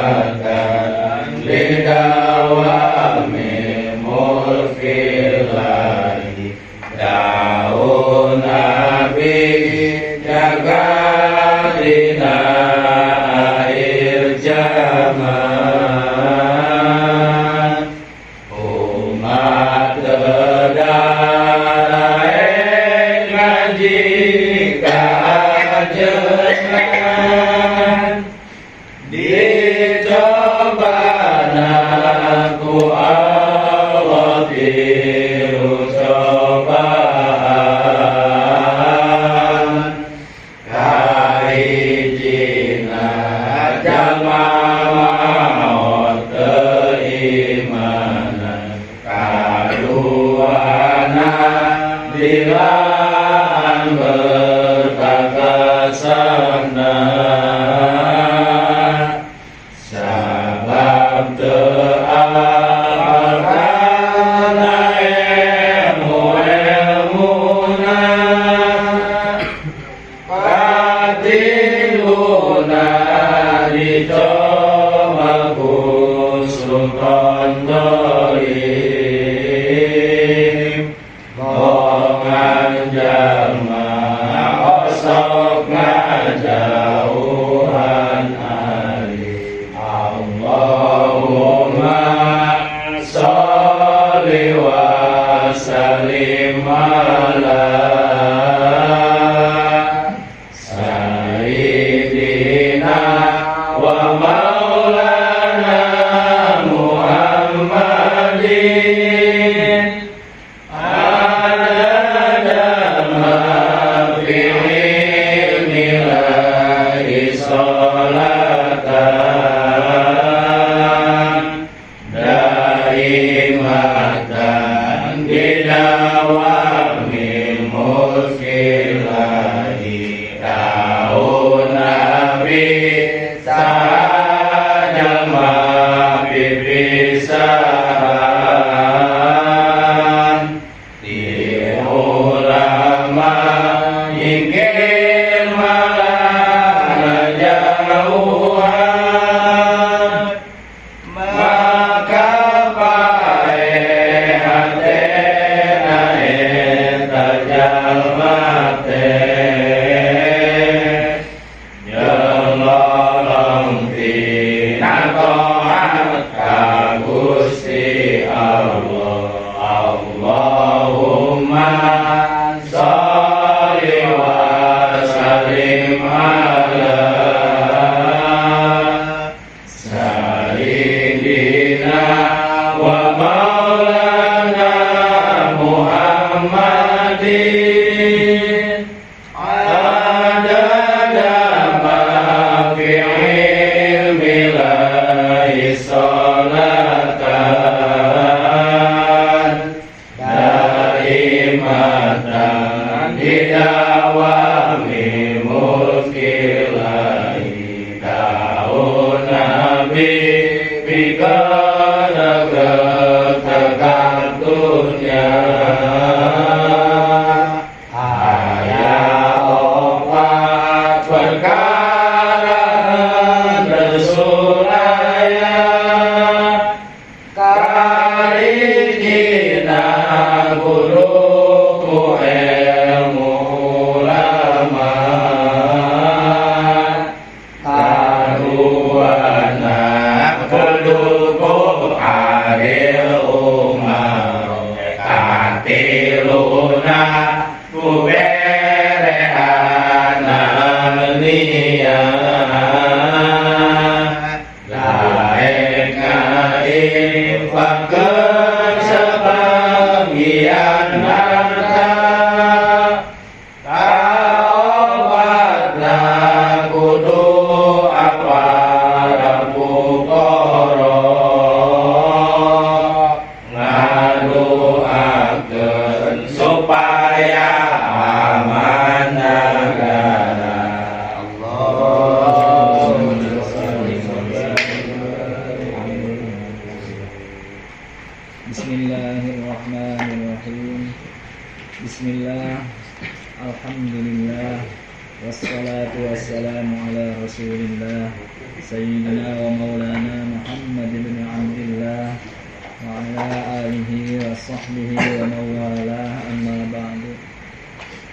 Daimatan bidawami mulkillahi daun nabi jaga dina akhir zaman umat tedarae ngaji kajengan dicoba ku Allah tiru cobaan kahijina jalma maot keimanan kaduana dilan bertakasana sabab teamarkana ilmu-ilmuna katiluna dicoba ku sultan dolim bongan jalma osok ngajauhan ali Allahumma sholli wa sallim ala sayyidina wa maulana Muhammadin adada ma fi ilmillahi sholatan daimatan bidawami mulkillahi daun nabi sajalma pipisahan di ulama nyingkir malah ngajauhan maka pae hatena eta jalma teh jeung lolong tina taat ka Gusti Allah. Allahumma sholli wa sallim ala sayyidina wa maulana Muhammadin Alhamdulillah wassalatu wassalamu ala Rasulillah sayyidina wa maulana Muhammad ibn Abdillah wa ala alihi wa sahbihi wa mawalah, amma ba'du.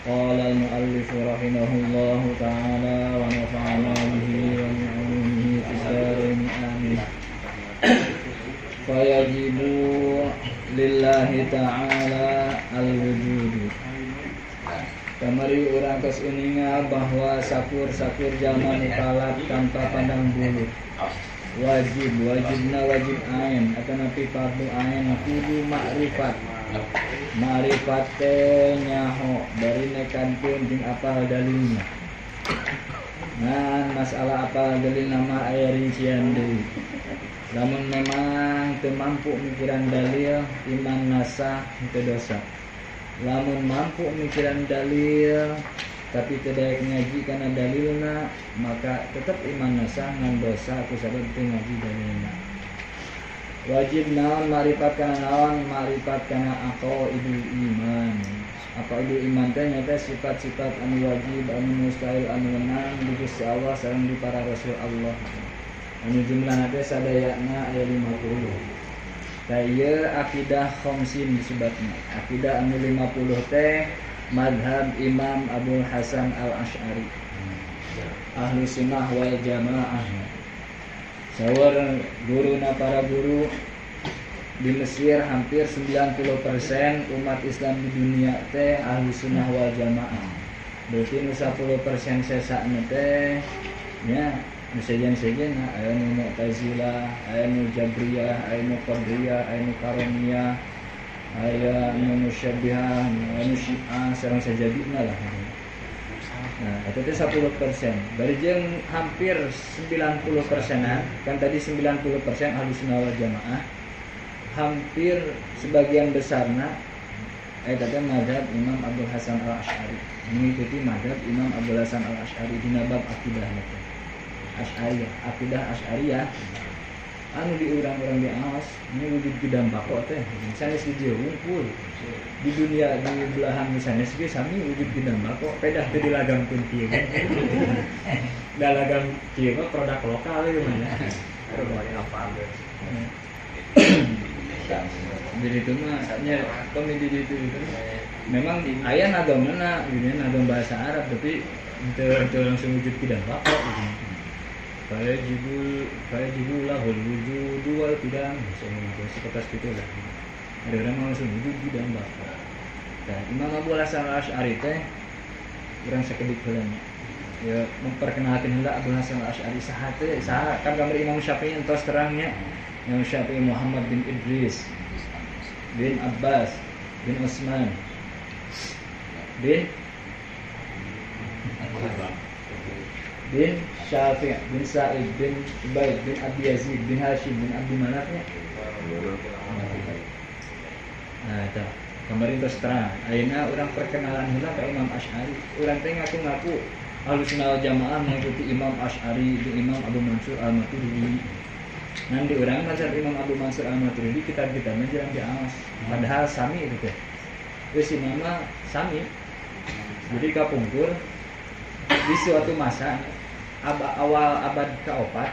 Qala al-muallif rahimahullahu ta'ala wa nafa'ana bihi wa bi'ulumihi fid dharain, amin. Fayajibu lillahi ta'ala al-wujudu. Kamari urang tos uninga bahwa sakur-sakur jalma mukalaf tanpa pandang bulu wajib, wajibna wajib ain atanapi fardu ain kudu makrifat. Makrifat teh nyaho bari nekankeun jeung apal dalilna. Nah, masalah apal dalil nama aya rincian deui. Lamun memang teu mampu mikiran dalil, iman nasa teu dosa. Lamun mampu mikiran dalil tapi teu daek ngaji kana dalilna, maka tetep iman nasa ngan dosa ku sabab teu ngaji dalilna. Wajib naon marifat kana naon, marifat kana aqaidul iman. Aqaidul iman teh nyata sifat-sifat anu wajib, anu mustahil, anu wenang di Gusti Allah sareng di para rasul Allah. Anu jumlahna teh sadayana aya 50. Tah ieu akidah khamsin disebutna. Akidah anu 50 teh madhab Imam Abul Hasan Al-Asy'ari. Ahlu sunnah wal jamaah. Sawar guruna para guru di Mesir hampir 90% umat Islam di dunia teh ahlu sunnah wal jamaah. Berarti nu 10% sesana teh nya nu sejen-sejen aya nu Mu'tazilah, aya nu Jabriyah, aya nu Qadariyah, aya nu Karamiyah, aya nu Musyabbihah, aya nu Syiah, sareng sajabina lah. Nah, itu teh 10%. Bari jeung hampir 90%-an, kan tadi 90% ahli sunnah wal jamaah. Hampir sebagian besarna eta teh mazhab Imam Abdul Hasan Al-Asy'ari. Mengikuti mazhab Imam Abdul Hasan Al-Asy'ari dina bab akidah teh. Asy'ariyah, akidah Asy'ariyah anu di urang-urang di Aos ini wujud gedang bako teh sanes di dieu wungkul di dunia di belahan sanes ge sami wujud gedang bako pedah teu dilagamkeun kieu da lagam kieu mah produk lokal ieu mah ya. Jadi itu mah nya komedi di itu memang aya nagamna gitu nagam bahasa Arab tapi teu langsung wujud gedang bako gitu. Fayajibu lahul wujudu wal qidam, seketas gitu lah. Ada orang langsung wujud qidam bako. Nah, Imam Abu Hasan Al-Asy'ari teh urang sakedik heula nya. Ya memperkenalkan heula Abu Hasan Al-Asy'ari saha teh, saha kan gambar Imam Syafi'i entos terangnya. Imam Syafi'i Muhammad bin Idris bin Abbas bin Utsman bin Syafi' bin Sa'id bin Ubaid bin Abi Yazid bin Hashim bin Abdi Manaf nya. Nah, itu kemarin terus terang. Ayeuna urang perkenalan heula ka Imam Asy'ari. Urang teh ngaku-ngaku Ahlus Sunnah wal Jamaah mengikuti Imam Asy'ari jeung Imam Abu Mansur Al-Maturidi. Nanti urang mazhab Imam Abu Mansur Al-Maturidi kitab-kitabna jarang diaos. Padahal sami itu teh. Geus nama sami. Jadi kapungkur di suatu masa awal abad keopat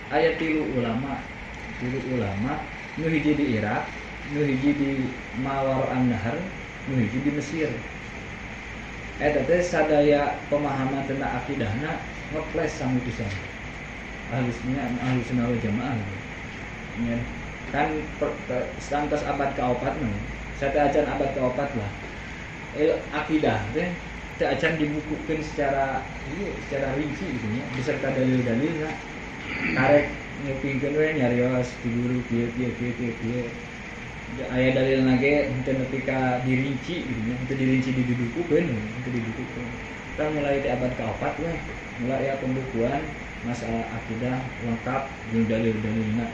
aya tilu ulama nu hiji di Irak, nu hiji di Mawara'an Nahar, nu hiji di Mesir. Eta teh sadaya pemahaman tentang akidahna ngeples sami pisan. Ahli sunnah wal jamaah. Ya. Kan santos abad keopat mah. Sateuacan abad keopat lah. Akidah teh teu acan dibukukeun secara secara rinci gitu nya beserta dalil-dalilna. Karek ngupingkeun we nyarios di guru kieu kieu kieu kieu kieu. Aya dalilna ge henteu nepi ka dirinci gitu nya, henteu dirinci didudukukeun, henteu didudukukeun. Tah mulai ti abad ka-4 we mulai aya pembukuan masalah akidah lengkap jeung dalil-dalilna.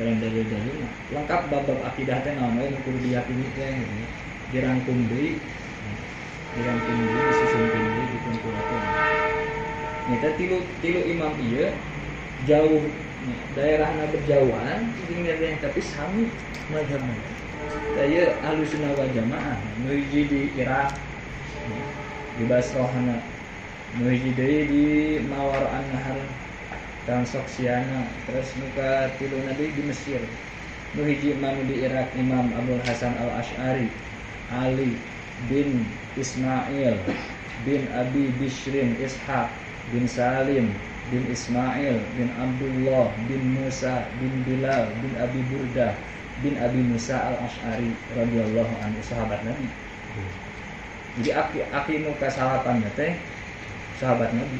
Sareng dalil-dalilna lengkap bab-bab akidah teh naon we nu kudu diyakini teh gitu nya. Dirangkum deui dirangkum deui disusunkeun deui dikumpulkeun. Nyata tilu imam ieu jauh daerahna berjauhan jeung tapi sami mazhabna. Tah ieu Ahlussunnah wal Jamaah nu hiji di Irak, Di Basrohna. Nu hiji deui di Mawara'an Nahar Transoksiana. Terus nu katiluna deui di Mesir. Nu hiji manu di Irak Imam Abdul Hasan Al-Asy'ari Ali bin Ismail bin Abi Bishrin Ishaq bin Salim bin Ismail bin Abdullah bin Musa bin Bilal bin Abi Burdah bin Abi Musa Al-Asy'ari radhiyallahu anhu, sahabat Nabi. Jadi aki nu kasalapan teh sahabat Nabi.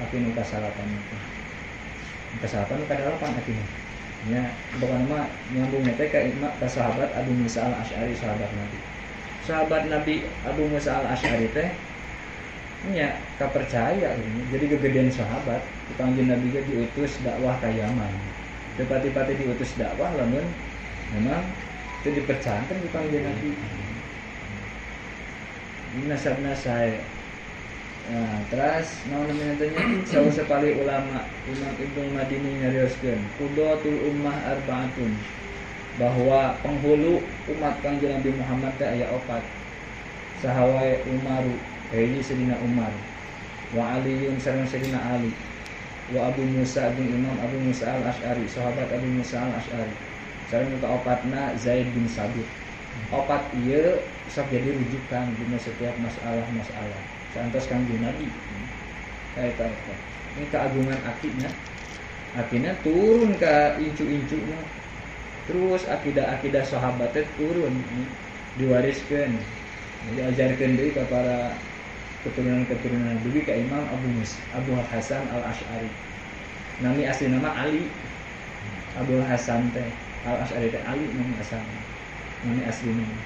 Aki nu kasalapan teh. Kasalapan nu kadalapan aki nu. Nya pokona mah nyambungna teh ka sahabat Abu Musa Al-Asy'ari, sahabat Nabi. Sahabat Nabi Abu Musa Al-Asy'ari teh nya kapercaya gitu. Jadi kegedean sahabat, Kangjeng Nabi ge diutus dakwah ka Yaman. Teu pati-pati diutus dakwah lamun memang teu dipercayakeun ku Kangjeng Nabi. Nasabna sae. Nah, terus naon namanya teh saur sapali ulama Imam Ibnu Madini nyarioskeun qudatul ummah arba'atun, bahwa penghulu umat Kangjeng Nabi Muhammad teh aya opat. Saha wae Umaru, hiji Sayyidina Umar, wa Aliyun sareng Sayyidina Ali, wa Abu Musa bin Imam Abu Musa Al-Asy'ari, sahabat Abu Musa Al-Asy'ari. Sareng nu kaopatna Zaid bin Sabit. Opat ieu sok jadi rujukan dina setiap masalah-masalah. Saantos Kangjeng Nabi. Eta eta. Ini keagungan akidna. Akidna turun ka incu-incuna. Terus akidah-akidah sahabat teh turun diwariskeun. Diajarkeun deui ka para keturunan-keturunan dugi ka Imam Abu Musa, Abu Hasan Al-Asy'ari. Nami asli nama Ali. Abu Hasan teh Al-Asy'ari teh Ali nami asal. Nami asli nama.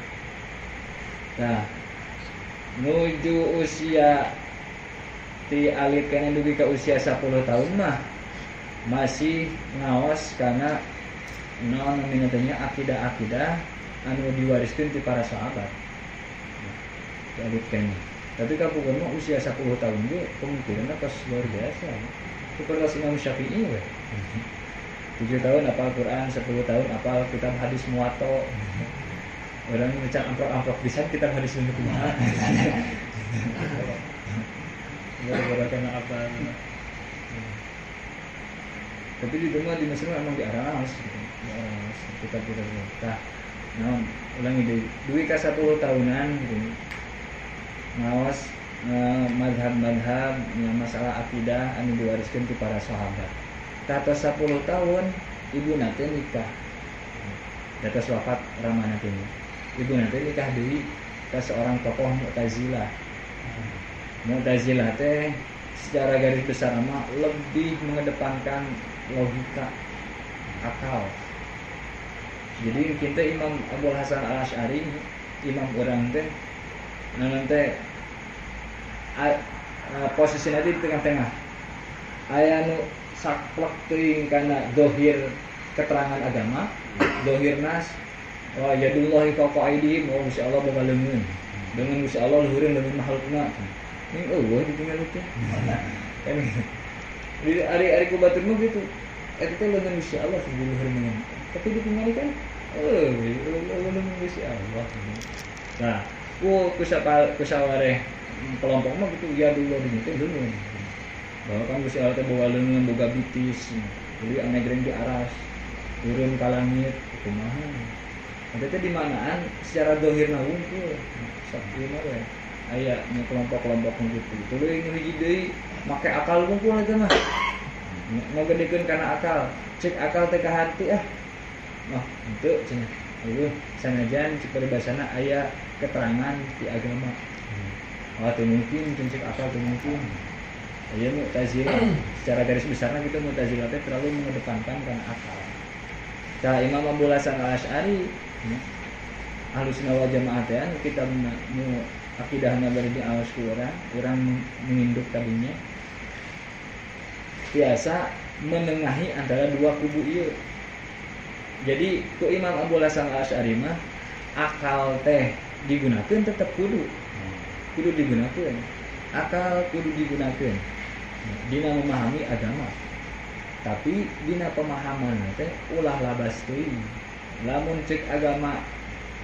Nah, nuju usia ti alit kana dugi ka usia 10 tahun mah masih ngaos karena naon namina teh akidah-akidah anu diwariskeun ti para sahabat. Ti alit kana. Tapi kapungkur mah usia 10 tahun ge pemikiranna tos luar biasa. Seperti Imam Syafi'i we. 7 tahun hafal Quran, 10 tahun hafal kitab hadis Muwatta. Orang macam amplop-amplop pisan kitab hadis nu kumaha. Gara-gara kana apa. Tapi di rumah di Mesir emang di Aras gitu. Di Aras kitab-kitab. Tah, naon ulangi deui. Duwi ka 10 tahunan gitu. Ngawas madhab-madhab nya masalah akidah anu diwariskeun ti para sahabat. Tah tos 10 tahun ibuna teh nikah. Da tos wafat ramana teh. Ibuna teh nikah deui ka seorang tokoh Mu'tazilah. Mu'tazilah teh secara garis besar mah lebih mengedepankan logika, akal. Jadi kita Imam Abdul Hasan Al-Asy'ari, imam urang teh naon teh posisinya di tengah-tengah. Aya nu saklek teuing kana dohir keterangan agama, dohir nas, wa yadullahi fawqa aydihim, wa Gusti Allah boga leungeun. Leungeun Gusti Allah luhureun leungeun makhlukna. Ini eueuh ditinggal teh. Kan di ari-ari ku batur mah gitu. Eta teh leungeun Gusti Allah di luhur leungeun. Tapi ditinggali kan eueuh leungeun Gusti Allah. Nah, ku kusawareh kelompok mah gitu ya dulu di teh leungeun. Bahwa kan Gusti Allah teh boga leungeun, boga bitis. Jadi anegreng di aras, turun ka langit, kumaha. Eta teh dimanaan secara dohirna wungkul. Sok ieu mah we. Aya nya kelompok-kelompok gitu. Tuluy nu hiji deui make akal wungkul eta mah. Ngagedekeun kana akal. Cek akal teh ka hati ah. Noh, henteu cenah. Eueuh, sanajan cek paribasana aya keterangan di agama. Oh, teu mungkin cek akal teu mungkin. Aya Mu'tazilah secara garis besarna gitu Mu'tazilah teh terlalu mengedepankan kana akal. Tah Imam Abu Hasan Al-Asy'ari Ahlussunnah wal Jamaah teh anu kitabna nu akidahna bari diaos ku urang menginduk tadinya biasa menengahi antara dua kubu ieu. Jadi ku Imam Abu Hasan Al-Asy'ari mah akal teh digunakeun tetep kudu. Kudu digunakeun. Akal kudu digunakeun dina memahami agama. Tapi dina pemahaman teh ulah labas teuing. Lamun cek agama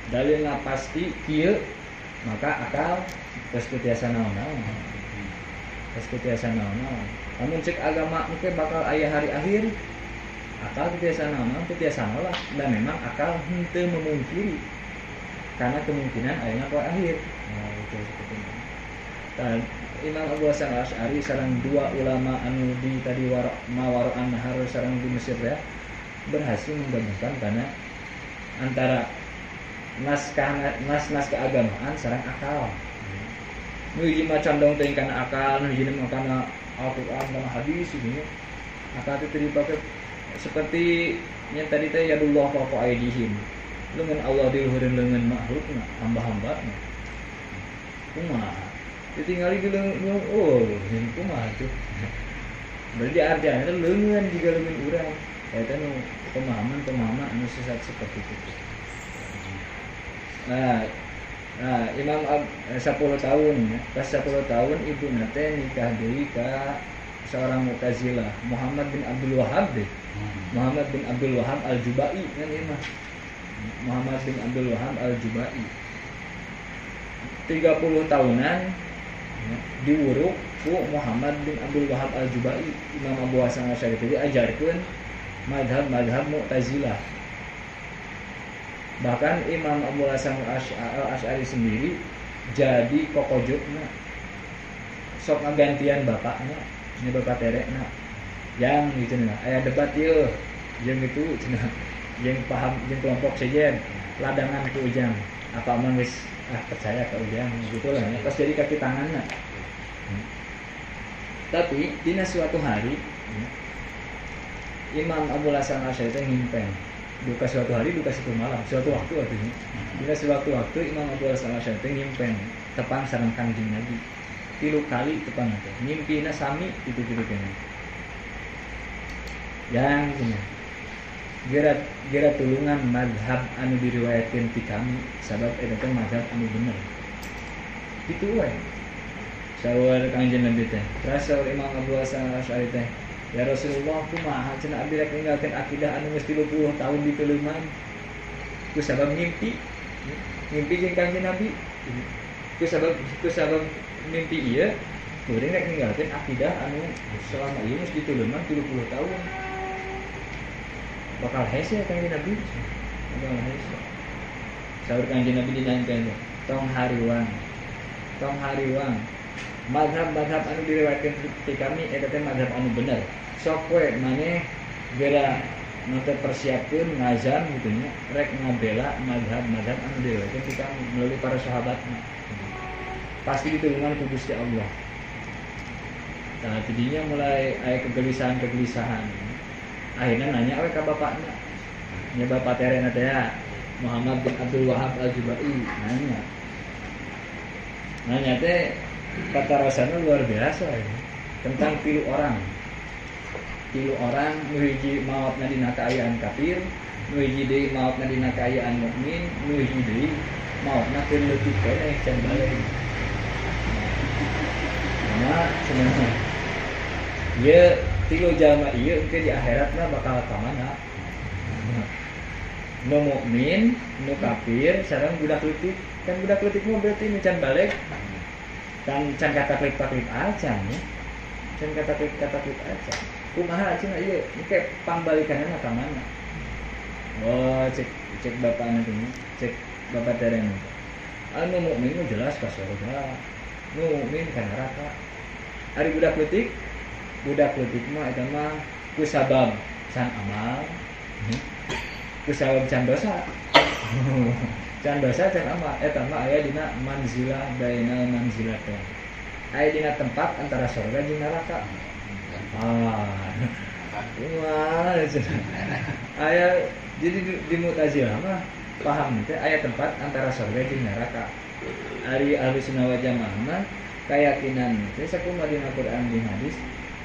dalilna pasti kieu Maka akal geus teu tiasa naon-naon. Geus teu tiasa naon-naon. Lamun cek agama engke bakal aya hari akhir, akal teu tiasa naon-naon, teu tiasa nolak. Dan memang akal henteu memungkiri karena kemungkinan ayana poe akhir. Nah, itu seperti itu. Dan Imam Abu Hasan Al-Asy'ari sareng dua ulama anu di tadi Mawara'an Nahar sareng di Mesir ya berhasil menggabungkan karena antara naskah nas-nas keagamaan sareng akal. Nu hiji mah condong teuing kana akal, nu hiji mah kana Al-Qur'an kana hadis gitu. Akal itu dipakai seperti yang tadi teh yadullah fawqa aydihim. Leungeun Allah di luhureun leungeun makhlukna, hamba-hambana. Kumaha? Ditinggali di leungeun, oh, ini kumaha tuh. Berarti artinya itu leungeun juga leungeun urang. Eta nu pemahaman-pemahaman anu sesat seperti itu. Nah, Imam 10 tahun ya. Pas 10 tahun ibu nate nikah deui ka seorang Mu'tazilah, Muhammad bin Abdul Wahhab deh. Muhammad bin Abdul Wahhab Al-Jubai kan ieu mah. Muhammad bin Abdul Wahhab Al-Jubai. 30 tahunan ya, diwuruk ku Muhammad bin Abdul Wahhab Al-Jubai. Imam Abu Hasan Al-Asy'ari teh diajarkeun madhab-madhab Mu'tazilah. Bahkan Imam Abu Hasan Al-Asy'ari sendiri jadi kokojokna. Sok ngagantian bapakna, nya bapak terekna. Yang gitu cenah, aya debat ieu, jeung itu cenah, jeung paham jeung kelompok sejen, ladangan ku Ujang. Apa mun geus percaya ka Ujang gitu lah ya. Pas jadi kaki tanganna. Tapi dina suatu hari Imam Abu Hasan Al-Asy'ari teh ngimpen. Duka suatu hari, duka suatu malam, suatu waktu artinya. Dina suatu waktu Imam Abu Hasan Al-Asy'ari teh ngimpen tepang sareng Kangjeng Nabi. 3 kali tepang teh. Ngimpina sami itu-gitu kene. Yang cenah. Gera tulungan mazhab anu diriwayatkeun ti kami sabab eta teh mazhab anu bener. Kitu we. Saur Kangjeng Nabi teh. Terus saur Imam Abu Hasan Al-Asy'ari teh, ya Rasulullah kumaha cenah abdi rek ninggalkeun akidah anu geus 30 tahun dipeleuman ku sabab ngimpi. Ngimpi jeung Kangjeng Nabi. Ku sabab mimpi ieu kuring rek ninggalkeun akidah anu selama ieu geus dipeleuman 30 tahun. Bakal hese Kangjeng Nabi. Bakal hese. Saur Kangjeng Nabi dina teh, tong hariwang. Tong hariwang. Mazhab-mazhab anu diriwayatkeun ti kami eta teh mazhab anu bener. Sok we maneh geura nu teh persiapkeun ngazam gitu nya rek ngabela mazhab-mazhab anu diriwayatkeun ti kami melalui para sahabatna. Pasti ditulungan ku Gusti Allah. Nah, tidinya mulai aya kegelisahan-kegelisahan. Akhirnya nanya we ka bapakna. Nya bapak terena teh Muhammad bin Abdul Wahhab Al-Jubai nanya. Nanya teh kata rasanya luar biasa ya. Tentang 3 orang. 3 orang nu hiji maotna dina kaayaan kafir, nu hiji deui maotna dina kaayaan mukmin, nu hiji deui maotna keur leutik keneh can baleg. Nah, cenah. Ieu 3 jalma ieu engke di akhiratna bakal ka mana? Nu mukmin, nu kafir, sareng budak leutik. Kan budak leutik mah berarti nu can baleg. Kan can kataklip-taklip acan ya. Can kataklip-kataklip acan. Kumaha cenah ieu engke pangbalikanna ka mana? Oh, cek bapakna teh, cek bapak tereng. Anu mukmin mah jelas ka surga. Nu mukmin ka neraka. Ari budak leutik mah eta mah ku sabab can amal, ku sabab can dosa. Can dosa can amal eta mah aya dina manzilah bainal manzilatain. Aya dina tempat antara surga jeung neraka. Ah. Wah, aya jadi di Mu'tazilah mah paham teh aya tempat antara surga jeung neraka. Ari Ahlussunnah wal Jamaah mah keyakinan teh sakumaha dina Quran jeung hadis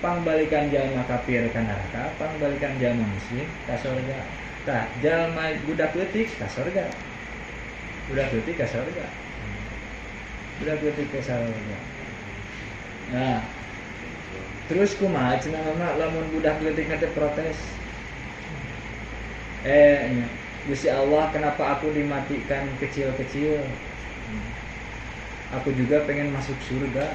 pangbalikan jalma kafir ka neraka, pangbalikan jalma muslim ka surga. Tah, jalma budak leutik ka surga. Budak leutik ka surga. Budak leutik ka surga. Nah, terus kumaha cenah mah lamun budak leutik teh protes. Nya, Gusti Allah kenapa aku dimatikan kecil-kecil? Aku juga pengen masuk surga.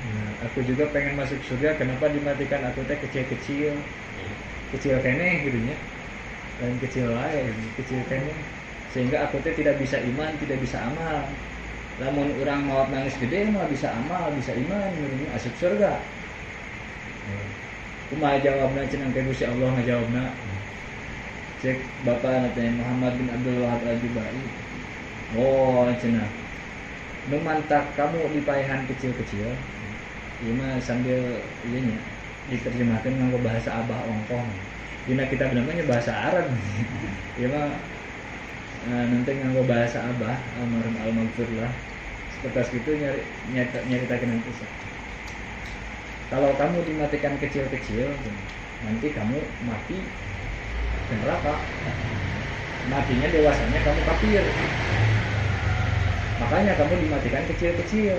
Nah, aku juga pengen masuk surga, kenapa dimatikan aku teh kecil-kecil? Kecil keneh gitu nya. Lain kecil wae, kecil keneh. Sehingga aku teh tidak bisa iman, tidak bisa amal. Lamun urang maot nangis gede mah bisa amal, bisa iman, gitu nya, asup surga. Kumaha jawabna cenah ke Gusti Allah ngajawabna. Cek bapana teh Muhammad bin Abdul Wahab Al-Jubai. Oh cenah. Nu mantak kamu dipaehan kecil-kecil. Ieu mah sambil ieu nya diterjemahkeun nganggo bahasa abah ongkong. Dina kitab namanya bahasa Arab. Ieu mah nanti nganggo bahasa abah almarhum almaghfurlah. Seperti itu nyaritakeun nanti. Kalau kamu dimatikan kecil-kecil, nanti kamu mati ke neraka. Matinya dewasanya kamu kafir. Makanya kamu dimatikan kecil-kecil.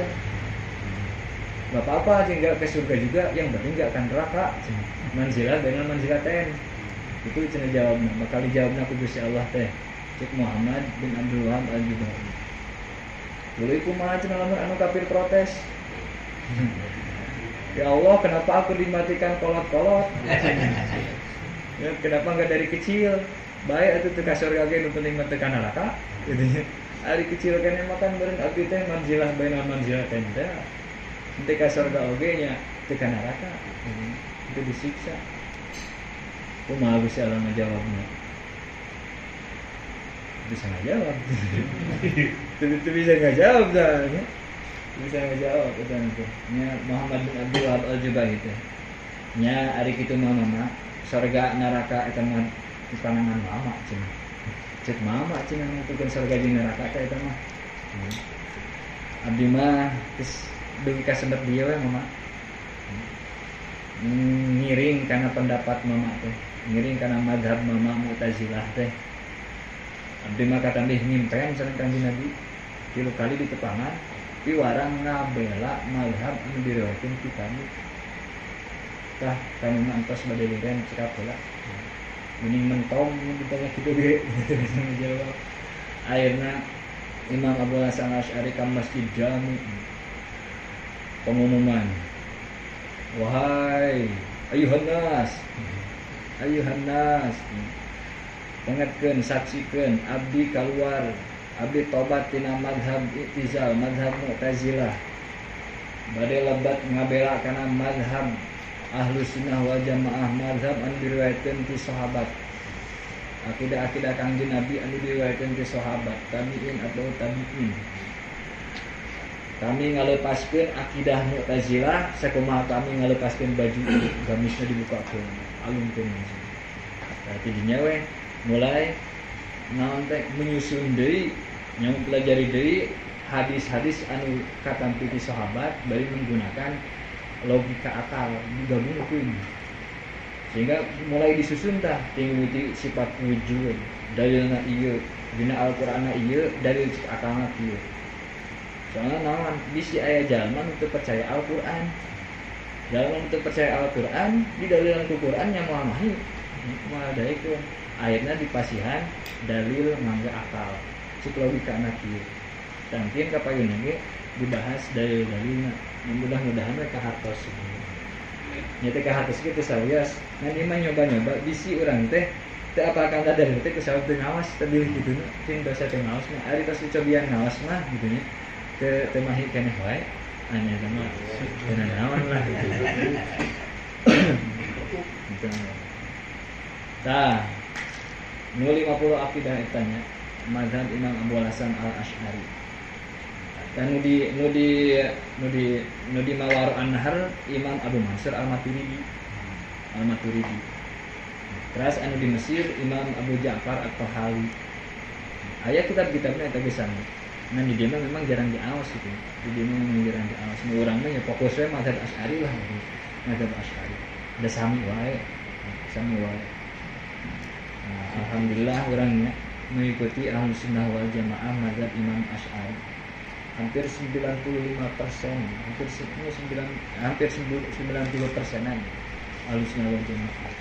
Gak apa-apa sih, nggak ke surga juga, yang penting nggak akan neraka. Manzilah dengan manzilaten. Itu cenah jawabna. Bakal dijawabna ku Gusti Allah teh. Cek Muhammad bin Abdul Wahab Al-Jubai. Tuluy kumaha cenah lamun anu kafir protes. Ya Allah, kenapa aku dimatikan kolot-kolot? Ya, kenapa enggak dari kecil? Baik atuh teu ka surga ge nu penting mah teu ka neraka. Gitu. Ari kecil keneh makan beureun abdi teh manzilah bainal manzilatain teh. Teu ka surga oge nya teu ka neraka. Itu disiksa. Kumaha Gusti Allah ngajawabna? Bisa ngajawab. Itu bisa ngajawab dah ya. Bisa ngajawab eta teh. Nya Muhammad bin Abdul Wahab Al-Jubai teh. Nya ari kitu mah mama, surga neraka eta mah panangan mama cenah. Cek mama cenah nentukeun surga jeung neraka teh eta mah. Abdi mah geus dugi ka sembet dieu we mama. Ngiring kana pendapat mama teh, ngiring kana mazhab mama Mu'tazilah teh. Abdi mah katandih nyimpen sareng Kanjeng Nabi 3 kali ditepangan piwarang ngabela mazhab anu diriwayatkeun ti kami. Tah kami mah entos bade liren cekap heula. Mending mentong ditanya kitu ge bisa ngajawab. Akhirna Imam Abu Hasan Asy'ari ka Masjid Jami pengumuman. Wahai ayuhan nas, ayuhan nas, ingatkeun, saksikeun abdi kaluar, abdi tobat tina mazhab I'tizal, mazhab Mu'tazilah. Bade lebat ngabela kana mazhab Ahlus Sunnah wal Jamaah, mazhab anu diriwayatkeun ti sahabat. Akidah-akidah Kangjeng Nabi anu diriwayatkeun ti sahabat, tabi'in atau tabi'in. Kami ngalepaskeun akidah Mu'tazilah sakumaha kami ngalepaskeun baju gamisna dibukakeun, alungkeun. Tah tidinya we mulai naon teh menyusun deui, nya mempelajari deui hadis-hadis anu katampi ti sahabat bari menggunakan logika akal digabungkeun. Sehingga mulai disusun tah tinggi sifat wujud, dalilna ieu, dina Al-Qur'anna ieu, dalil cek akalna kieu. Soalnya naon bisi aya jalma nu teu percaya Al-Qur'an. Jalma nu teu percaya Al-Qur'an, didalilan ku Qur'an nya moal mahi. Moal daekeun. Akhirna dipasihan dalil nganggo akal. Cek logikana kieu. Tangkin kapayunna ge dibahas dalil-dalilna. Mudah-mudahan we kahartos. Nya teh kahartos ge teu sawios. Ngan ieu mah nyoba-nyoba bisi urang teh teu apal kana dalil teh kusabab teu ngawas teh bilih kituna. Cing dosa teu ngawas mah ari tos dicobian ngawas mah gitu nya. Teu mahi keneh wae. Anya teh mah teu nanaon lah gitu. Tah, nu 50 akidah eta nya mazhab Imam Abu Hasan Al-Asy'ari. Dan nu di Mawar An-Nahr Imam Abu Mansur Al-Maturidi. Al-Maturidi. Terus anu di Mesir Imam Abu Ja'far At-Tahawi. Aya kitab-kitabna eta geus sami. Nah di dieu memang jarang diaos gitu. Di dieu memang jarang diaos. Nu urang mah ya fokus we mazhab Asy'ari lah gitu. Mazhab Asy'ari. Da sami wae. Sami wae. Nah, alhamdulillah orangnya mengikuti Ahlus Sunnah wal Jamaah mazhab Imam Asy'ari. Hampir 95%, hampir 90%-an Ahlus Sunnah wal Jamaah.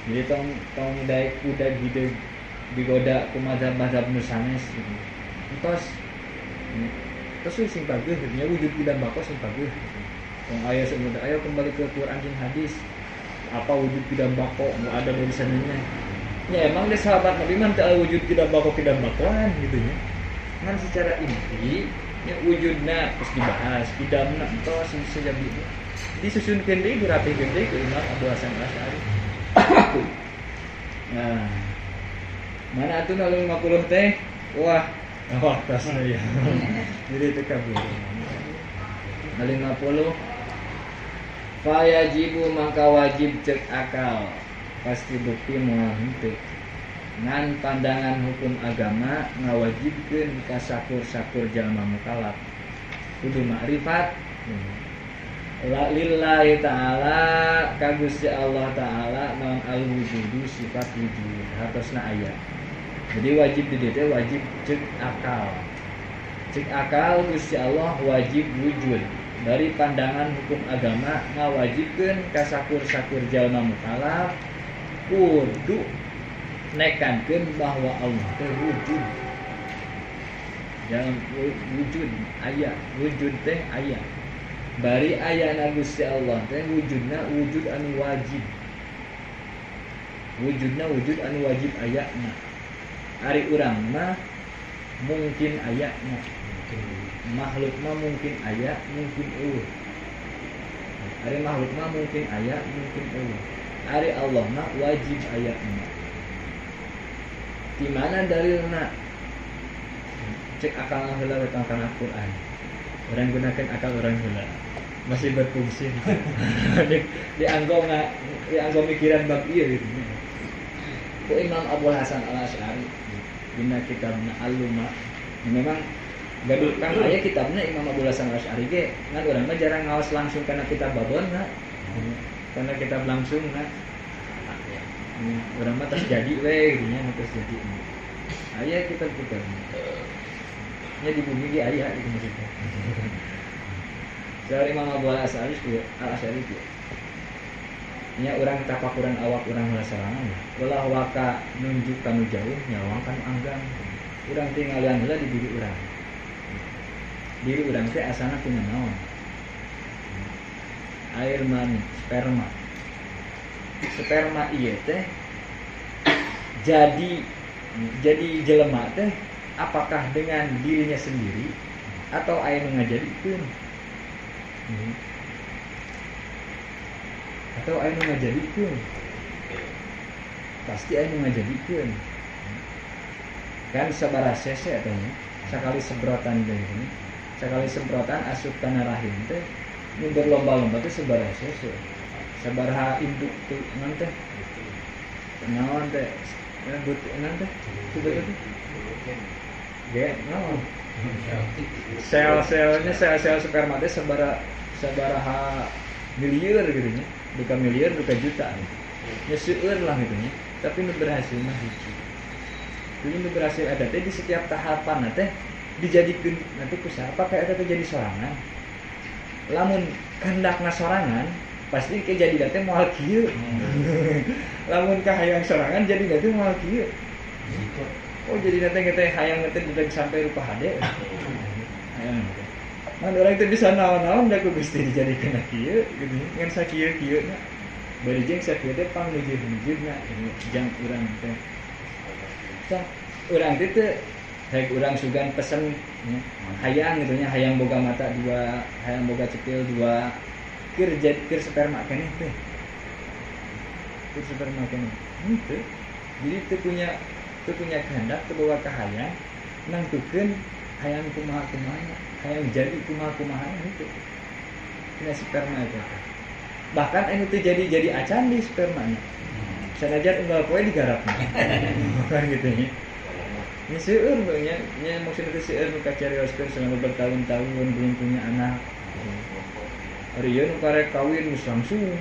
Jadi tong daek kuda hideung digoda ku mazhab-mazhab nu sanes gitu. Entos Terus sing pageuh nya wujud qidam bako sing pageuh. Wong aya semudah ayo kembali ke Quran jeung hadis. Apa wujud qidam bako nu ada dari sananya. Ya emang deh sahabat Nabi mah teu wujud qidam bako qidam bakoan gitu nya. Ngan secara inti nya wujudna terus dibahas, qidamna entos sejadi disusunkeun deui dirapihkeun deui ku Imam Abu Hasan Asy'ari. Nah, mana atuh 050 teh? Wah, waktasna ya. Jadi teu kabur. 050 fayajibu mangka wajib cek akal. Pasti bukti moal henteu. Ngan pandangan hukum agama ngawajibkeun ka sakur-sakur jalma mukallaf. Kudu makrifat. La lillahi ta'ala ka Gusti Allah ta'ala naon al-wujudu sifat wujud hartosna aya. Jadi wajib di dieu teh wajib cek akal. Cek akal Gusti Allah wajib wujud. Dari pandangan hukum agama ngawajibkeun ka sakur-sakur jalma mukallaf kudu nekankeun bahwa Allah teh wujud. Dalam wujud aya, wujud teh aya. Bari ayana Gusti Allah teh wujudna wujud anu wajib. Wujudna wujud anu wajib ayana. Ari urang mah mungkin ayana. Makhluk mah mungkin aya, mungkin eueuh. Ari makhluk mah mungkin aya, mungkin eueuh. Ari Allah mah wajib ayana. Di mana dalilna? Cek akal heula we tong kana Quran. Orang gunakan akal orang heula. Masih berfungsi. Dianggo dianggo mikiran bab ieu gitu. Ku Imam Abu Hasan Al-Asy'ari dina kitabna Al-Luma. Memang gaduh kang aya kitabna Imam Abu Hasan Al-Asy'ari ge ngan urang mah jarang ngaos langsung kana kitab babonna. Kana kitab langsung na. Urang mah tos jadi we gitu nya tos jadi. Aya kitab-kitabna. Nya di bumi ge aya gitu maksudnya. Dari Imam Abu Al-Asy'ari Al-Asy'ari kieu. Nya urang tapakuran awak urang heula sorangan. Ulah waka nunjuk kanu jauh nyawang kanu anggang. Urang tinggalian heula di diri urang. Diri urang teh asana tina naon? Air mani, sperma. Sperma ieu teh jadi jelema teh apakah dengan dirinya sendiri atau aya nu ngajadikeun? Atau aya nu ngajadikeun? Pasti aya nu ngajadikeun. Kan sabaraha cc teh nya, sakali semprotan teh ini. Sakali semprotan asup kana rahim teh nu berlomba-lomba teh sabaraha cc. Sabaraha induk teh naon teh? Naon teh? But naon teh? Sebetulnya teh? Naon? Sel-selnya sel-sel sperma teh sabaraha miliar gitu nya. Duka miliar, duka juta. Ya seueur lah gitu nya. Tapi nu berhasil mah hiji. Jadi nu berhasil eta teh di setiap tahapan teh dijadikeun nanti ku siapa kayak eta teh jadi sorangan. Lamun kehendakna sorangan pasti ke jadi teh moal kieu. Lamun kahayang sorangan jadi teh moal kieu. Oh jadi nanti kita hayang teh udah sampai rupa hade. Hayang. Man orang itu bisa naon-naon da ku Gusti dijadikeun kieu gitu ngan sakieu-kieu na. Bari jeung sakieu teh pangnujuh-nujuhna jang urang teh. Tah urang teh teu rek urang sugan pesen nya. Hayang gitu nya hayang boga mata dua, hayang boga cepil dua. Keur keur sperma keneh teh. Keur sperma keneh. Henteu. Jadi teu punya kehendak, teu boga kahayang nangtukeun hayang kumaha-kumaha, hayang jadi kumaha-kumaha itu. Tina sperma itu. Bahkan anu teu jadi acan di spermana. Sanajan unggal poe digarapna. Kan gitu nya. Nya seueur nya, nya maksudna teh seueur nu kacarioskeun selama bertahun-tahun belum punya anak. Ari ieu nu karek kawin geus langsung.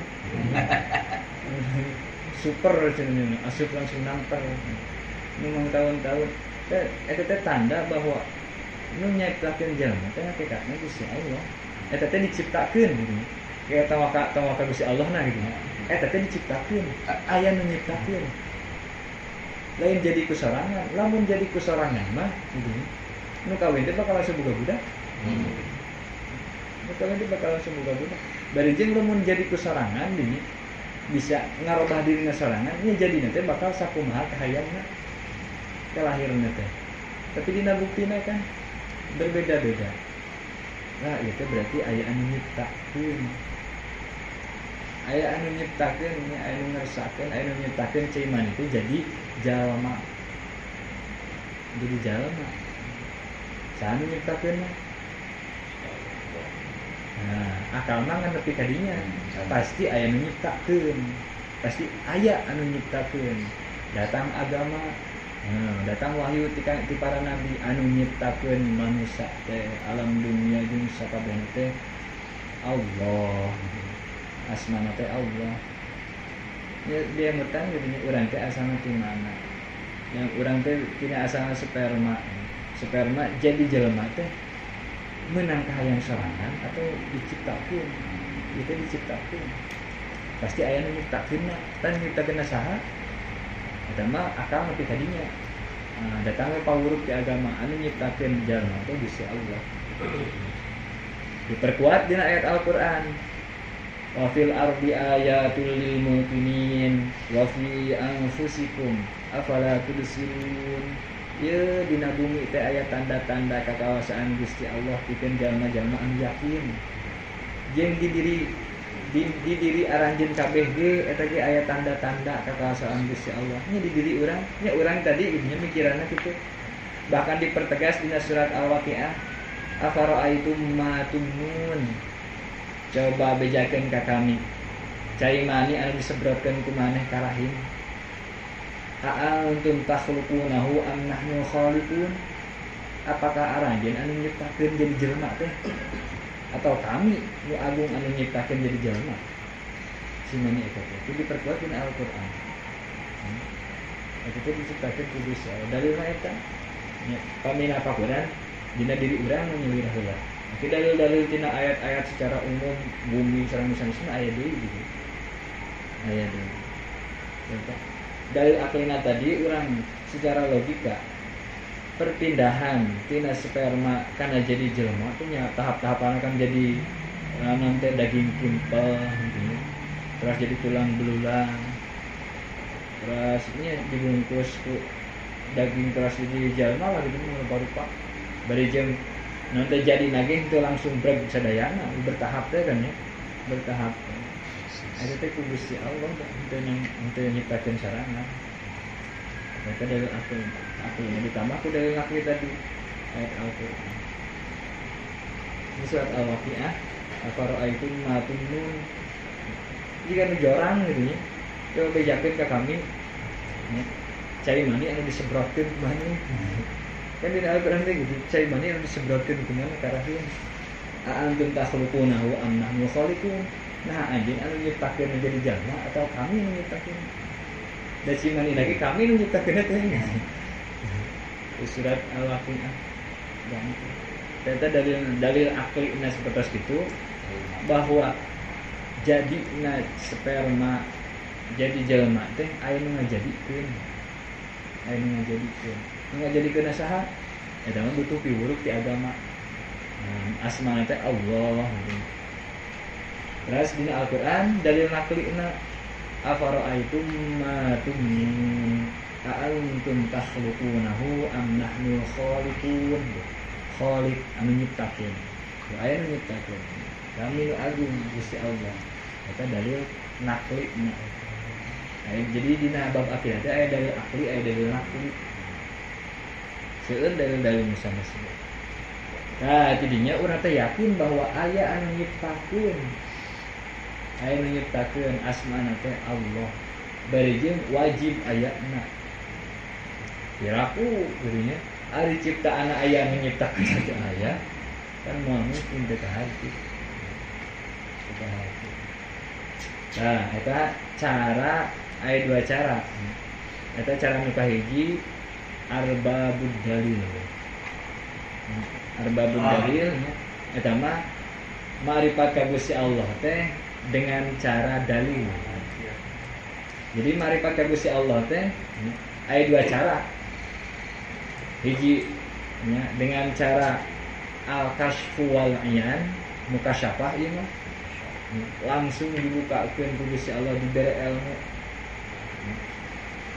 Super cenah asup langsung nampar. Nu tahun-tahun eta teh tanda bahwa nu nyiptakeun jalma teh hakikatna Gusti Allah. Eta teh diciptakeun gitu. Kayak tawakal Gusti Allah na gitu. Eta teh diciptakeun, aya nu nyiptakeun. Lain jadi ku sorangan, lamun jadi ku sorangan mah gitu. Nu kawin teh bakal asup boga budak. Bakal nanti bakal langsung boga budak. Bari jeung lamun jadi ku sorangan dinya bisa ngarobah dirina sorangan nya jadi nanti bakal sakumaha kahayangna kelahirna teh. Tapi dina buktina kan berbeda-beda. Nah, itu berarti aya anu nyiptakeun. Aya anu nyiptakeun, aya anu ngersakeun, aya anu nyiptakeun cai mani itu jadi jalma. Jadi jalma. Saha nu nyiptakeun mah? Nah, akal mah ngan nepi ka dinya. Pasti aya nu nyiptakeun. Pasti aya anu nyiptakeun. Datang agama, nah, datang wahyu ti para nabi anu nyiptakeun manusia teh alam dunia jeung sakabehna teh Allah. Asmana teh Allah. Ya dia mutan jadinya urang teh asalna ti mana? Yang urang teh tina asalna sperma. Sperma jadi jelema teh menang kahayang sorangan atau diciptakeun. Itu diciptakeun. Pasti aya nu nyiptakeunna. Tan nyiptakeunna saha? Eta mah akal nepi ka dinya. Nah, datang we pawuruk di agama anu nyiptakeun jalma teh Gusti Allah. Diperkuat dina ayat Al-Qur'an. Wa fil ardi ayatul lil muqinin wa fi anfusikum afala tubsirun. Ieu dina bumi teh aya tanda-tanda kakawasaan Gusti Allah pikeun jalma-jalma anu yakin. Jeung di diri di diri aranjeun kabeh ge eta ge aya tanda-tanda kakawasaan Gusti Allah. Nya di diri urang, nya urang tadi nya mikiranna kitu. Bahkan dipertegas dina surat Al-Waqiah, afara'aitum ma tumnun. Coba bejakeun ka kami. Cai mani anu disebrotkeun ku maneh ka rahim. A'antum takhluqunahu am nahnu khaliqun? Apakah aranjeun anu nyiptakeun jadi jelema teh? Atau kami nu agung anu nyiptakeun jadi jelema? Si mani eta teh itu diperkuat dina Al-Qur'an. Eta teh diciptakeun ku Gusti Allah. Dalilna eta nya pamina pakuran dina diri urang nu nyeuwir heula. Oke, dalil-dalil tina ayat-ayat secara umum bumi sareng sanesna aya deui gitu. Aya deui. Eta dalil aklina tadi urang secara logika perpindahan tina sperma kana jadi jelema teh nya tahap-tahapan kan jadi nanti daging kimpel gitu ya. Terus jadi tulang belulang. Terus nya dibungkus ku daging keras jadi jelema lah gitu rupa-rupa. Bari jeung nanti jadi nagih itu langsung breg sadayana bertahap teh kan ya. Bertahap. Eta teh ku Gusti Allah teu nyiptakeun sarana. Eta dalil akli, aklina ditambah ku dalil akli tadi ayat Al-Qur'an. Ini surat Al-Waqiah, afara'aitum ma tumnun. Jika nu jorang gitu nya. Coba bejakeun ka kami. Nya. Cai mani anu disebrotkeun ku maneh. Kan di Al-Qur'an teh gitu, cai mani anu disebrotkeun ku maneh ka rahim. A'antum takhluqunahu am nahnu khaliqun. Nah, anjeun anu nyiptakeun menjadi jalma atau kami nu nyiptakeun? Da si mani lagi kami nu nyiptakeun teh. Surat Al-Waqiah. Ternyata dalil akli na seperti itu bahwa jadi na sperma jadi jelema teh aya nu ngajadikeun. Aya nu ngajadikeun. Nu ngajadikeun saha? Eta mah butuh piwuruk ti agama. Nah, asmana teh Allah. Terus dina Al-Qur'an dalil naklina afara'aitum ma tumnun a'antum takhluqunahu am nahnu khaliqun. Khaliq anu nyiptakeun. Aya nu nyiptakeun. Kami nu agung Gusti Allah. Eta dalil naklina. Jadi dina bab akidah teh aya dalil akli, aya dalil nakli. Seueur dalil-dalil misalnya. Nah, tidinya urang teh yakin bahwa aya anu nyiptakeun. Aya nu nyiptakeun asmana teh Allah. Bari jeung wajib ayana. Piraku geunya ari ciptaanna aya nu nyiptakeun teh aya kan moal mungkin teh kahati. Nah, eta cara aya dua cara. Eta cara nu kahiji arbabud dalil. Arbabud dalil eta mah ma'rifat ka Gusti Allah teh dengan cara dalil. Jadi ma'rifat ka Gusti Allah teh aya dua cara. Hiji nya dengan cara al kasyfu wal iyan mukasyafah ieu mah langsung dibukakeun ku Gusti Allah dibere ilmu.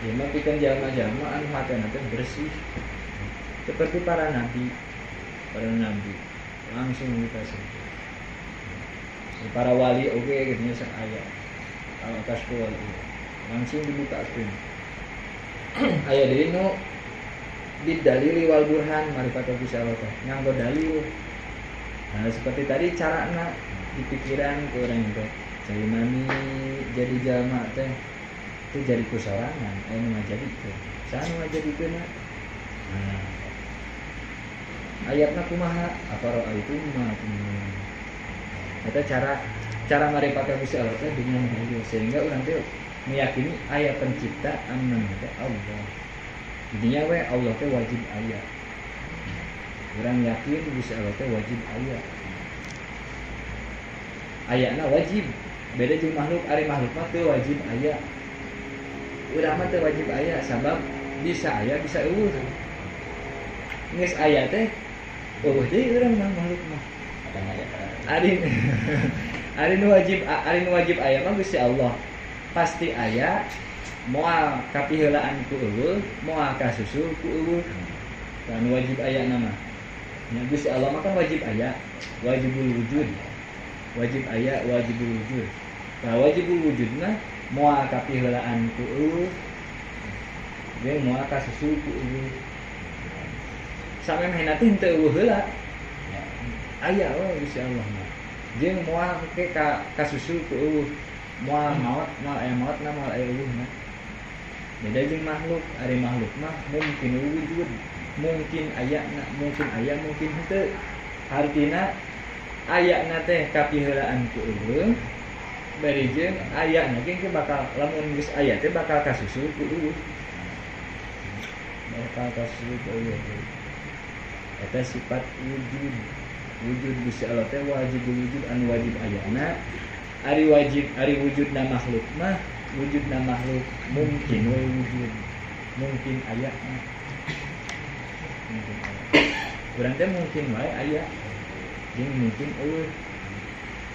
Ieu mah pikeun jalma-jalma anu hatena teh bersih seperti para nabi langsung dikasih. Para wali oge gitu nya sok aya al kasyfu wal iyan langsung dibukakeun. Aya deui nu bidalili wal burhan marifat Gusti Allah teh nganggo dalil. Nah seperti tadi carana di pikiran ku urang teh cai mami jadi jalma teh teu jadi ku sorangan aya nu ngajadikeun saha nu ngajadikeunna. Nah ayatna kumaha afara'aitum ma tumnun. Eta cara marifat Gusti Allah teh dengan dalil sehingga urang teh meyakini aya pencipta anu teh Allah. Intinya we Allah teh wajib aya. Urang yakin Gusti Allah teh wajib aya. Ayana wajib. Beda jeung makhluk, ari makhluk mah teu wajib aya. Urang mah teu wajib aya sabab bisa aya bisa eueuh. Geus aya teh eueuh deui urang mah makhluk mah. Ari nu wajib aya mah Gusti Allah. Pasti aya moal kapiheulaan ku eueuh, moal kasusul ku eueuh. Dan wajib aya nama. Nya Gusti Allah mah kan wajib aya, wajibul wujud. Wajib aya, wajibul wujud. Nah, wajibul wujud mah moal kapiheulaan ku eueuh. Jeung moal kasusul ku eueuh. Samemehna teh henteu eueuh heula. Aya we Gusti Allah mah. Jeung moal ke kasusul ku eueuh. Moal maot, moal aya maotna, moal aya eueuhna. Beda jeung makhluk, ari makhluk mah mungkin wujud, mungkin ayana, mungkin aya, mungkin henteu. Hartina ayana teh kapiheulaan ku eueuh, bari jeung ayana ge bakal lamun geus aya teh bakal kasusul ku eueuh. Bakal kasusul ku eueuh. Eta sifat wujud. Wujud Gusti Allah teh wajibul wujud anu wajib ayana. Ari wajib, ari wujudna makhluk mah wujudna makhluk mungkin we wujud, mungkin aya mah. Mungkin aya. Urang teh mungkin wae aya jeung mungkin eueuh.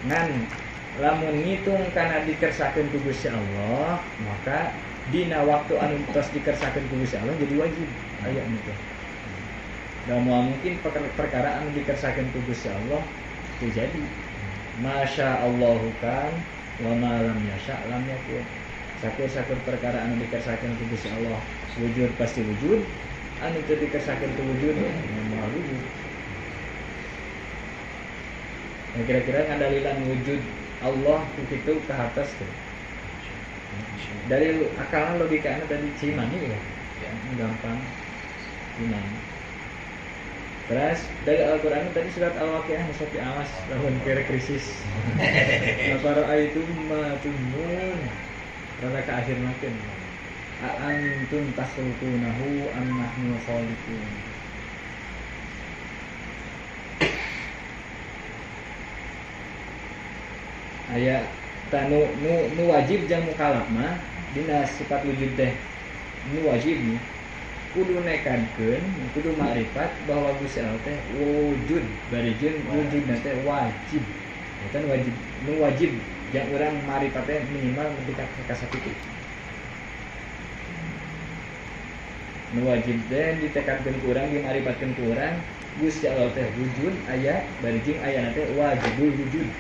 Ngan lamun ngitung kana dikersakeun ku Gusti Allah, maka dina waktu anu tos dikersakeun ku Gusti Allah jadi wajib aya teh. Da moal mungkin perkara anu dikersakeun ku Gusti Allah teu jadi. Masya Allahu kan wa ma lam yasha lam yakun. Sakur-sakur perkara anu dikersakeun ku Gusti Allah wujud pasti wujud, anu teu dikersakeun teu wujud moal wujud. Nah, kira-kira ngadalilan wujud Allah ku kitu ka atas teh. Dari akalna logikana tadi cimani ya. Gampang. Cimani. Terus dari Al-Qur'an tadi surat Al-Waqiah sok diawas lamun keur krisis. Afara'aitum ma tumnun. Rada ka akhir makin. A antum takhluqunahu am nahnu khaliqun. Aya tanu nu wajib jang mukallaf mah dina sifat wujud teh. Nu wajib nih. Kudu nekadkeun, kudu makrifat bahwa Gusti Allah teh wujud, bari jeung wujudna teh wajib. Eta wajib, nu wajib jang urang makrifat teh minimal nepi ka sakitu. Nu wajib teh ditekadkeun ku urang, dimakrifatkeun ku urang, Gusti Allah teh wujud aya, bari jeung ayana teh wajibul wujud.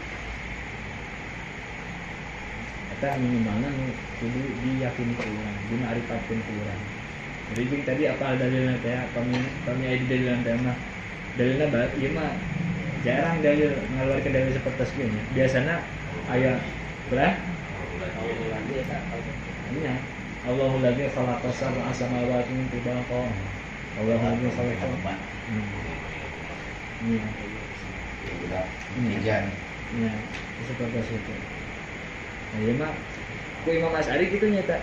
Eta minimalna nu kudu diyakini ku urang, dimakrifatkeun ku urang. Jadi tadi apa dalilnya teh? Kami aya di dalilan teh mah. Dalilna ieu mah jarang dalil ngaluarkeun dalil sapertos kieu nya. Biasana aya berah? Nya. Allahu allazi khalaqa sab'a samawati tibaqa. Allahu allazi khalaqa. Nya. Tiga. Nya, sapertos itu. Nah, ieu mah ku Imam Asy'ari kitu nya ta.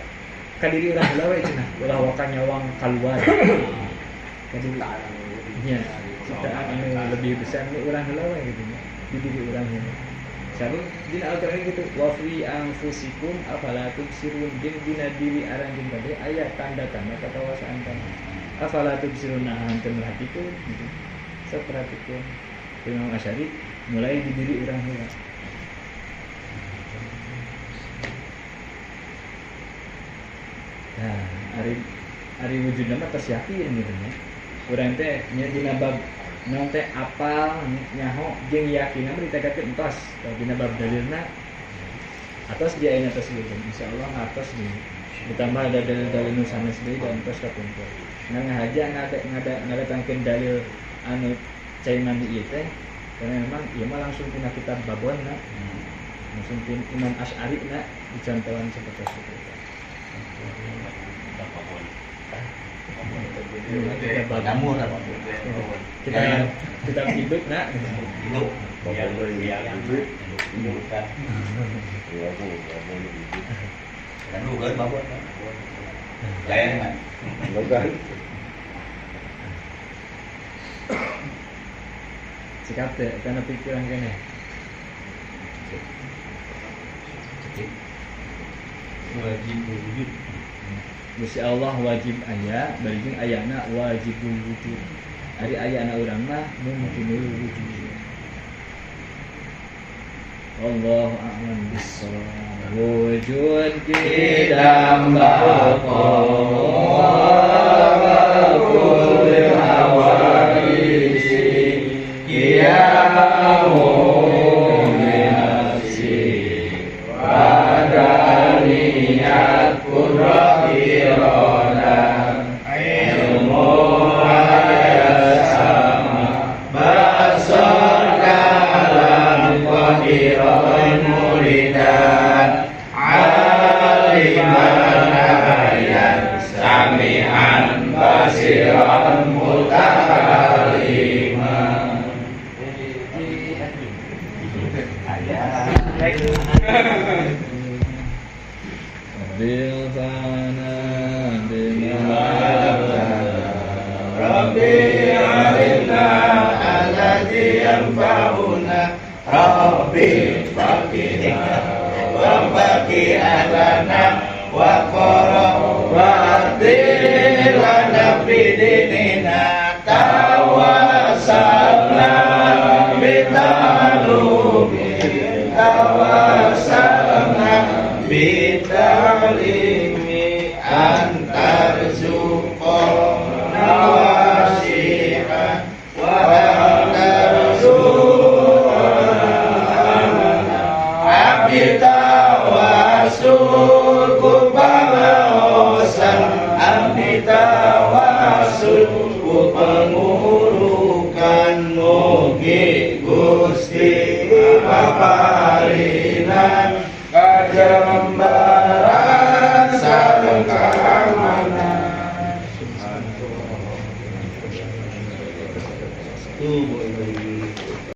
Kadiri urang heula we cenah, ulah waka nyawang kaluar. Kadiri nya ciptaan anu lebih besar nu urang heula we gitu nya. Di diri urang heula. Sabab dina Al-Qur'an gitu wa fi anfusikum afala tubsirun, jeung dina diri aranjeun kabeh aya tanda-tanda katawasaan kana. Afala tubsirun, nah henteu merhatikeun gitu. Sok perhatikeun. Imam Asy'ari mulai di diri urang heula. Nah, ari wujudna mah tos yakin gitu nya. Urang teh nya dina bab naon teh apal nyaho jeung yakinna mah ditegakkeun entos dina bab dalilna atos dia ayeuna tos gitu. Insyaallah atos di ditambah ada dalil-dalil nu sanes deui dan entos kapungkur. Nah ngahaja ngadatangkeun dalil anu cai mandi ieu teh karena memang ieu mah langsung tina kitab babonna. Langsung tina Imam Asy'ari na dicontohan seperti itu. Kitab hidup nak hidup hidup kan sikap teh karena pikiran kene wajib wujud. Gusti Allah wajib aya, bari jeung ayana wajibul wujud. Ari ayana urang mah mumkinul wujud. Wallahu a'lam bissawab. Wujud kidam baqa kulli hawadisi qiyamu binafsi wa daniyat qudrat irada ilmu sama basar kalam qadiran muridan aliman hayyan sami'an basiran mutakalliman. Rabbi alimna alladhi yanfa'una Rabbi faqina wa faqi ahlana wa qarabati lana fi dinina tawassalna bita'lumi tawassalna bita'limi antarzuqna wasi'a wa antarzuqna abdi tawasul ku pangaosan abdi tawasul ku pengurukan mugi Gusti paparinan kajembaran